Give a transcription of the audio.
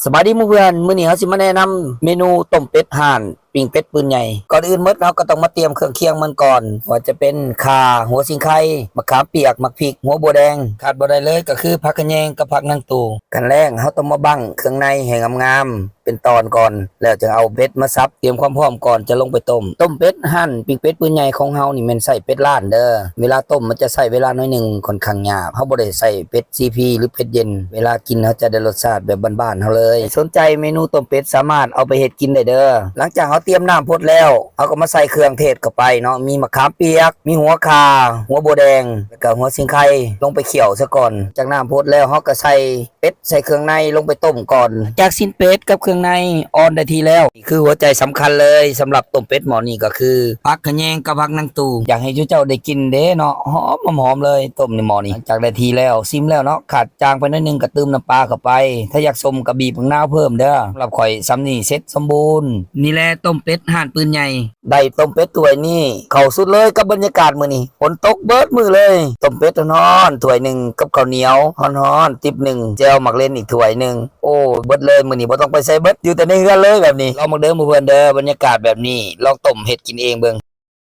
ສະບາຍດີໝູ່ເພື່ອນ, ມື້ນີ້ເຮົາຊິມາແນະນຳເມນູຕົ້ມເປັດຮ້ານ ປີ້ງເປັດປືນໃຫຍ່. ກ່ອນອື່ນໝົດເຮົາກໍຕ້ອງມາຕຽມເຄື່ອງຄຽງມັນກ່ອນ, ບໍ່ວ່າຈະເປັນຂ່າ, ຫົວສີໄຄ, ມະຂາມປຽກ, ໝາກພິກ, ຫົວບົວແດງ. ຂາດບໍ່ໄດ້ເລີຍກໍຄືຜັກຂະແຍງກັບຜັກນາງຕູ. ຂັ້ນແລກເຮົາຕ້ອງມາບັ້ງເຄື່ອງໃນໃຫ້ງາມໆ ເປັນຕອນກ່ອນ ແລ້ວຈຶ່ງເອົາເປັດມາສັບ, ຕຽມຄວາມພ້ອມກ່ອນຈະລົງໄປຕົ້ມ. ຕົ້ມເປັດຮ້ານປີ້ງເປັດປືນໃຫຍ່ຂອງເຮົານີ້ແມ່ນໃຊ້ເປັດລ້ານເດີ້. ເວລາຕົ້ມມັນຈະໃຊ້ເວລາໜ້ອຍໜຶ່ງ, ຂ້ອນຂ້າງຍາກ. ເຮົາບໍ່ໄດ້ໃຊ້ເປັດຊີພີ ຫຼື ເຜັດເຢັນ. ເວລາກິນເຮົາຈະໄດ້ລົດຊາດແບບບ້ານໆເຮົາເລີຍ. ໃຜສົນໃຈເມນູຕົ້ມເປັດສາມາດເອົາໄປເຮັດກິນໄດ້ເດີ້. ຫຼັງຈາກເຮົາຕຽມນ້ຳພົດແລ້ວ, ເຮົາກໍມາໃສ່ເຄື່ອງເທດເຂົ້າໄປເນາະ, ມີໝາກຂາມປຽກ, ມີຫົວຂ່າ, ຫົວບົວແດງ, ແລ້ວກໍຫົວສີໄຄ ລົງໄປຂ້ຽວຊະກ່ອນ. ຈາກນ້ຳພົດແລ້ວ ເຮົາກໍໃສ່ ເປັດໃສ່ເຄື່ອງໃນລົງໄປຕົ້ມກ່ອນ. ຈາກຊີ້ນເປັດກັບເຄື່ອງໃນອ່ອນໄດ້ທີ່ແລ້ວ, ນີ້ຄືຫົວໃຈສຳຄັນເລີຍສຳລັບຕົ້ມເປັດໝໍ້ນີ້ ກໍຄືຜັກຂະແຍງກັບຜັກນາງຕູ. ຢາກໃຫ້ເຈົ້າໄດ້ກິນເດ້ເນາະ, ຫອມໆເລີຍ ຕົ້ມໃນໝໍ້ນີ້. ຫຼັງຈາກໄດ້ທີ່ແລ້ວ, ຊີມແລ້ວເນາະ, ຂາດຈາງໄປໜ້ອຍໜຶ່ງກໍຕື່ມນ້ຳປາເຂົ້າໄປ, ຖ້າຢາກສົ້ມກໍບີບບັກນາວເພີ່ມເດີ້. ສຳລັບຂ້ອຍສ່ຳນີ້ເສັດສົມບູນ. ນີ້ແຫຼະ ຕົ້ມເປັດຮ້ານປືນໃຫຍ່. ໄດ້ຕົ້ມເປັດຖ້ວຍນີ້ ເຂົ້າສຸດເລີຍກັບບັນຍາກາດມື້ນີ້, ຝົນຕົກເບິດມື້ເລີຍ. ຕົ້ມເປັດຮ້ອນໆຖ້ວຍໜຶ່ງ ກັບເຂົ້າໜຽວຮ້ອນໆຕິບໜຶ່ງ, ແຈ່ວໝາກເລັ່ນອີກຖ້ວຍໜຶ່ງ. ໂອ້ ເບິດເລີຍ, ມື້ນີ້ບໍ່ຕ້ອງໄປໃສເບິດ, ຢູ່ແຕ່ໃນເຮືອນເລີຍແບບນີ້. ລອງເບິ່ງເດີ້ໝູ່ເພື່ອນເດີ້, ບັນຍາກາດແບບນີ້ ລອງຕົ້ມເຮັດກິນເອງເບິ່ງ.